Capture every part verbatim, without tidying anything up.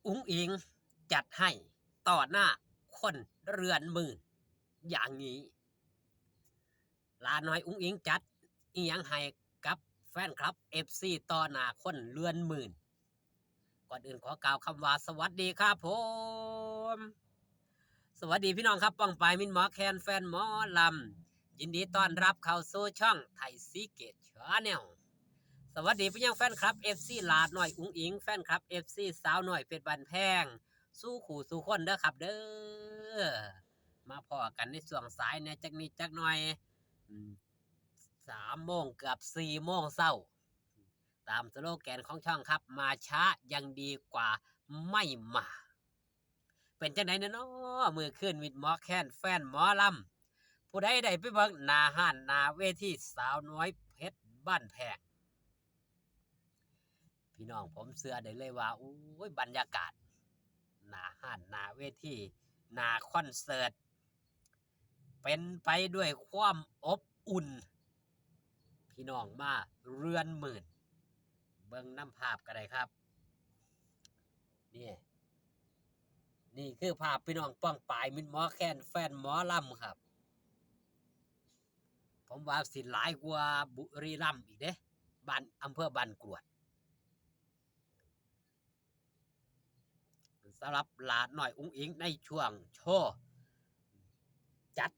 อุ๋งอิ๋งจัดให้ต่อหน้าคนเรือนหมื่น อย่างนี้ หลาน้อยอุ๋งอิ๋งจัดอิหยังให้กับแฟนคลับ เอฟซี ต่อหน้าคนเรือนหมื่น ก่อนอื่นขอกล่าวคำว่าสวัสดีครับผม สวัสดีพี่น้องครับ ป้องปายมิตรหมอแคน แฟนหมอลำ ยินดีต้อนรับเข้าสู่ช่องไทยซีเกตชาแนล สวัสดีไปยังแฟนคลับ เอฟซี หลาน้อยอุ๋งอิ๋ง แฟนคลับ เอฟซี สาวน้อยเพชรบ้านแพง สู่คู่สู่คนเด้อครับเด้อ มาพ้อกันในช่วงสายแหน่จักนิดจักหน่อย อืม สามโมงเกือบสี่โมงเช้า ตามสโลแกนของช่องครับ มาช้ายังดีกว่าไม่มา เป็นจังได๋แหน่น้อ มื้อคืนมิตรหมอแคน แฟนหมอลำ ผู้ใดได้ไปเบิ่งหน้าฮ้านหน้าเวทีสาวน้อยเพชรบ้านแพง พี่น้องผมเชื่อได้เลยว่า โอ้ย บรรยากาศหน้าฮ้านหน้าเวที หน้าคอนเสิร์ต เป็นไปด้วยความอบอุ่น พี่น้องมาเรือนหมื่น เบิ่งนำภาพก็ได้ครับ นี่ นี่คือภาพพี่น้องป้องปายมิตรหมอแคน แฟนหมอลำครับ ผมว่าสิหลายกว่าบุรีรัมย์อีกเด้ บ้าน อำเภอบ้านกรวด สำหรับหลาน้อยอุ๋งอิ๋งในช่วงโชว์ จัด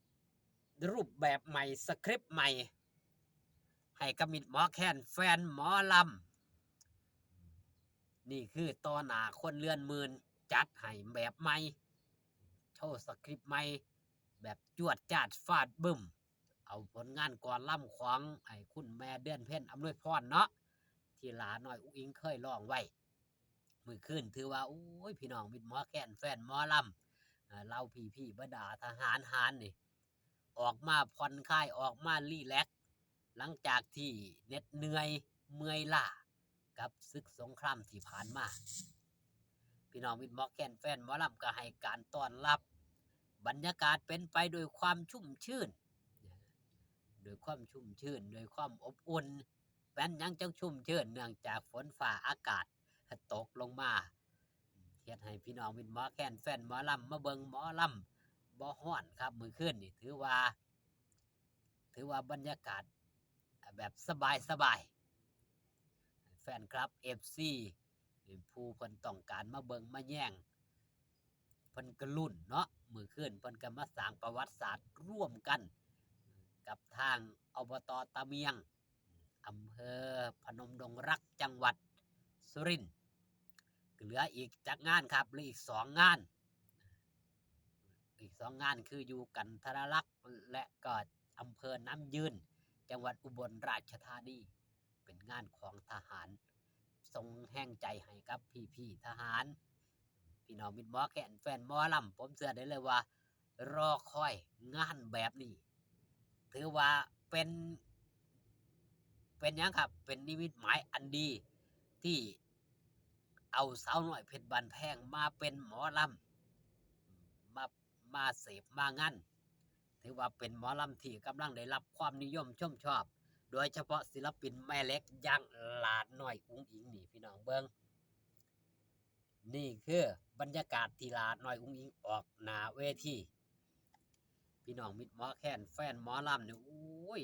รูปแบบใหม่ สคริปต์ใหม่ ให้กับมิตรหมอแคน แฟนหมอลำ นี่คือต่อหน้าคนเรือนหมื่น จัดให้แบบใหม่ โชว์สคริปต์ใหม่ แบบจวดจาดฟาดบึ้ม เอาผลงานกลอนลำของไอ้คุณแม่เดือนเพ็ญ อำนวยพรเนาะ ที่หลาน้อยอุ๋งอิ๋งเคยร้องไว้ มื้อคืนถือว่า โอ้ย พี่น้องมิตรหมอแคน แฟนหมอลำ เอ่อ เหล่าพี่ๆ บรรดาทหารหารนี่ ออกมาผ่อนคลาย ออกมารีแลกซ์ หลังจากที่เหน็ดเหนื่อยเมื่อยล้ากับศึกสงครามที่ผ่านมา พี่น้องมิตรหมอแคน แฟนหมอลำก็ให้การต้อนรับ บรรยากาศเป็นไปด้วยความชุ่มชื่น ด้วยความชุ่มชื่น ด้วยความอบอุ่น เป็นหยังจั่งชุ่มชื่น เนื่องจากฝนฟ้าอากาศตกลงมา เฮ็ดให้พี่น้องมิตรหมอแคน แฟนหมอลำมาเบิ่งหมอลำบ่ฮ้อนครับ มื้อคืนนี่ถือว่า ถือว่าบรรยากาศแบบสบายๆ แฟนคลับ เอฟซี ผู้เพิ่นต้องการมาเบิ่งมาแยง เพิ่นก็ลุ้นเนาะ มื้อคืนเพิ่นก็มาสร้างประวัติศาสตร์ร่วมกันกับทาง อบต.ตาเมียง อำเภอพนมดงรัก จังหวัดสุรินทร์ เหลืออีกจักงานครับ เหลืออีกสองงาน อีกสองงานคืออยู่กันทรลักษณ์ และก็อำเภอน้ำยืน จังหวัดอุบลราชธานี เป็นงานของทหาร ส่งแฮงใจให้กับพี่ๆ ทหาร พี่น้องมิตรหมอแคน แฟนหมอลำ ผมเชื่อได้เลยว่า รอคอยงานแบบนี้ ถือว่าเป็น เป็นหยังครับ เป็นนิมิตหมายอันดี ที่เอาสาวน้อยเพชรบ้านแพงมาเป็นหมอลำ มา มาเสพมางัน ถือว่าเป็นหมอลำที่กำลังได้รับความนิยมชมชอบ โดยเฉพาะศิลปินแม่เหล็กอย่างหลาน้อยอุ๋งอิ๋งนี่ พี่น้องเบิ่ง นี่คือบรรยากาศที่หลาน้อยอุ๋งอิ๋งออกหน้าเวที พี่น้องมิตรหมอแคน แฟนหมอลำนี่ โอ้ย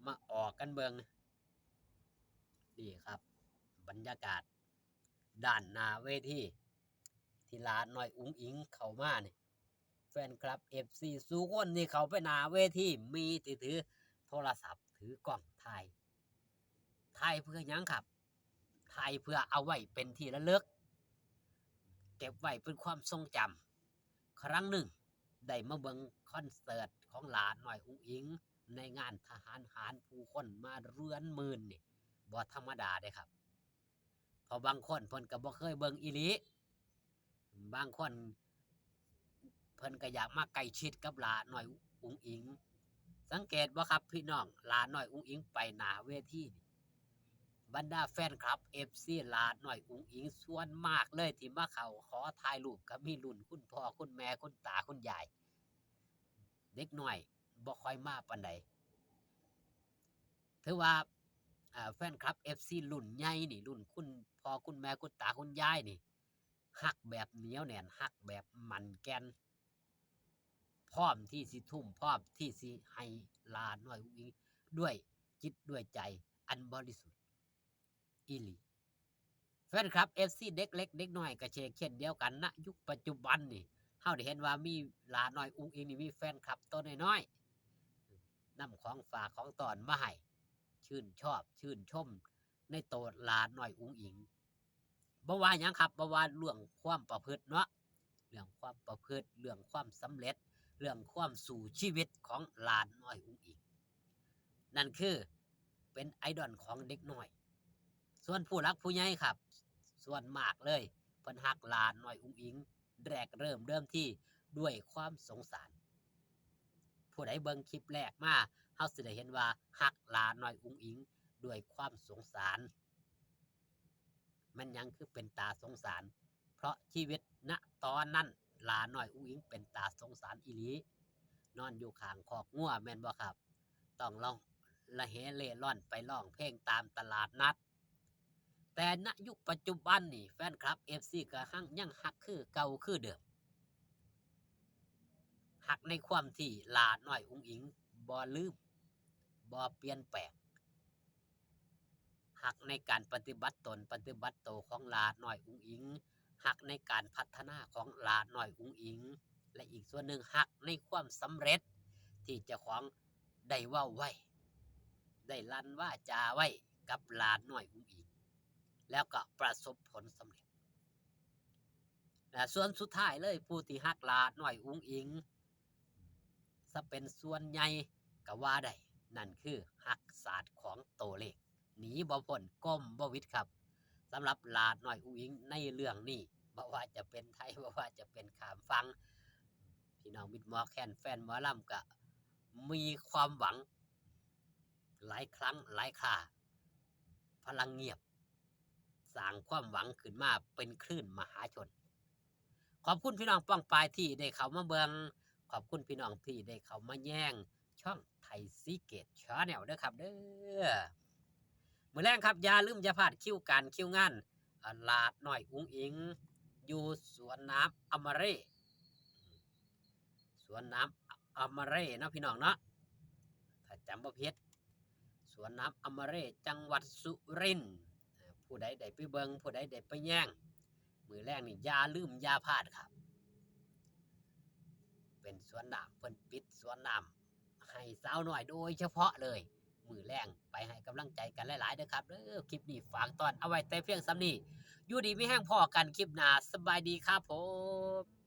มาออกกันเบิ่ง นี่ครับ บรรยากาศด้านหน้าเวที ที่หลาน้อยอุ๋งอิ๋งเข้ามานี่ แฟนคลับ เอฟซี สู่คนนี่เข้าไปหน้าเวที มีที่ถือโทรศัพท์ ถือกล้องถ่าย ถ่ายเพื่อหยังครับ ถ่ายเพื่อเอาไว้เป็นที่ระลึก เก็บไว้เป็นความทรงจำ ครั้งหนึ่งได้มาเบิ่งคอนเสิร์ตของหลาน้อยอุ๋งอิ๋ง ในงานทหารหารผู้คนมาเรือนหมื่นนี่ บ่ธรรมดาเด้ครับ เพราะบางคนเพิ่นก็บ่เคยเบิ่งอีหลี บางคนเพิ่นก็อยากมาใกล้ชิดกับหลาน้อยอุ๋งอิ๋ง สังเกตบ่ครับพี่น้อง หลาน้อยอุ๋งอิ๋งไปหน้าเวทีนี่ บรรดาแฟนคลับ เอฟซี หลาน้อยอุ๋งอิ๋งส่วนมากเลยที่มาเข้าขอถ่ายรูป ก็มีรุ่นคุณพ่อคุณแม่คุณตาคุณยาย เด็กน้อยบ่ค่อยมาปานใด ถือว่า อ่า แฟนคลับ เอฟซี รุ่นใหญ่นี่ รุ่นคุณพ่อคุณแม่คุณตาคุณยายนี่ ฮักแบบเหนียวแน่น ฮักแบบมั่นแก่น พร้อมที่สิทุ่ม พร้อมที่สิให้หลาน้อยอุ๋งอิ๋ง ด้วยจิตด้วยใจอันบริสุทธิ์อีหลี แฟนคลับ เอฟซี เด็กเล็กเด็กน้อยก็เช่นเดียวกัน ณ ยุคปัจจุบันนี่ เฮาได้เห็นว่ามีหลาน้อยอุ๋งอิ๋งนี่มีแฟนคลับตัวน้อยๆ นำของฝากของต้อนมาให้ ชื่นชอบ ชื่นชมในโตหลาน้อยอุ๋งอิ๋ง บ่ว่าหยังครับ บ่ว่าเรื่องความประพฤติเนาะ เรื่องความประพฤติ เรื่องความสำเร็จ เรื่องความสู้ชีวิตของหลาน้อยอุ๋งอิ๋ง นั่นคือเป็นไอดอลของเด็กน้อย ส่วนผู้หลักผู้ใหญ่ครับ ส่วนมากเลย เพิ่นฮักหลาน้อยอุ๋งอิ๋ง แรกเริ่มเดิมทีด้วยความสงสาร ผู้ใดเบิ่งคลิปแรกมา เฮาสิได้เห็นว่าฮักหลาน้อยอุ๋งอิ๋งด้วยความสงสาร แม่นหยังคือเป็นตาสงสาร เพราะชีวิต ณ ตอนนั้น หลาน้อยอุ๋งอิ๋งเป็นตาสงสารอีหลี นอนอยู่ข้างคอกงัวแม่นบ่ครับ ต้องร้องละเหเร่ร่อนไปร้องเพลงตามตลาดนัด แต่ ณ ยุคปัจจุบันนี่ แฟนคลับ เอฟซี ก็ฮัง ยังฮักคือเก่าคือเดิม ฮักในความที่หลาน้อยอุ๋งอิ๋งบ่ลืม บ่เปลี่ยนแปลง ฮักในการปฏิบัติตน ปฏิบัติโตของหลาน้อยอุ๋งอิ๋ง ฮักในการพัฒนาของหลาน้อยอุ๋งอิ๋ง และอีกส่วนหนึ่งฮักในความสำเร็จที่เจ้าของได้เว้าไว้ ได้ลั่นวาจาไว้กับหลาน้อยอุ๋งอิ๋ง แล้วก็ประสบผลสำเร็จ และส่วนสุดท้ายเลย ผู้ที่ฮักหลาน้อยอุ๋งอิ๋ง ซะเป็นส่วนใหญ่ก็ว่าได้ นั่นคือฮักศาสตร์ของตัวเลข หนีบ่พ้น ก้มบ่หวิดครับ สำหรับหลาน้อยอุ๋งอิ๋งในเรื่องนี้ บ่ว่าจะเป็นไทย บ่ว่าจะเป็นข้ามฝั่ง พี่น้องมิตรหมอแคน แฟนหมอลำก็มีความหวัง หลายครั้งหลายครา พลังเงียบ สร้างความหวังขึ้นมาเป็นคลื่นมหาชน ขอบคุณพี่น้องป้องปายที่ได้เข้ามาเบิ่ง ขอบคุณพี่น้องที่ได้เข้ามาแยงช่องไทยซีเกตแชนแนลเด้อครับเด้อ มื้อแลงครับ อย่าลืมอย่าพลาดคิวการคิวงาน อ่า หลาน้อยอุ๋งอิ๋ง อยู่สวนน้ำอมเร่ สวนน้ำอมเร่เนาะพี่น้องเนาะ ถ้าจำบ่ผิด สวนน้ำอมเร่ จังหวัดสุรินทร์ เอ่อ ผู้ใดได้ไปเบิ่ง ผู้ใดได้ไปแยง มื้อแลงนี่อย่าลืมอย่าพลาดครับ เป็นสวนน้ำ เพิ่นปิดสวนน้ำให้สาวน้อยโดยเฉพาะเลย มื้อแลงไปให้กำลังใจกันหลายๆเด้อครับเด้อ คลิปนี้ฝากต้อนเอาไว้แต่เพียงส่ำนี้ อยู่ดีมีแฮง พ้อกันคลิปหน้า สบายดีครับผม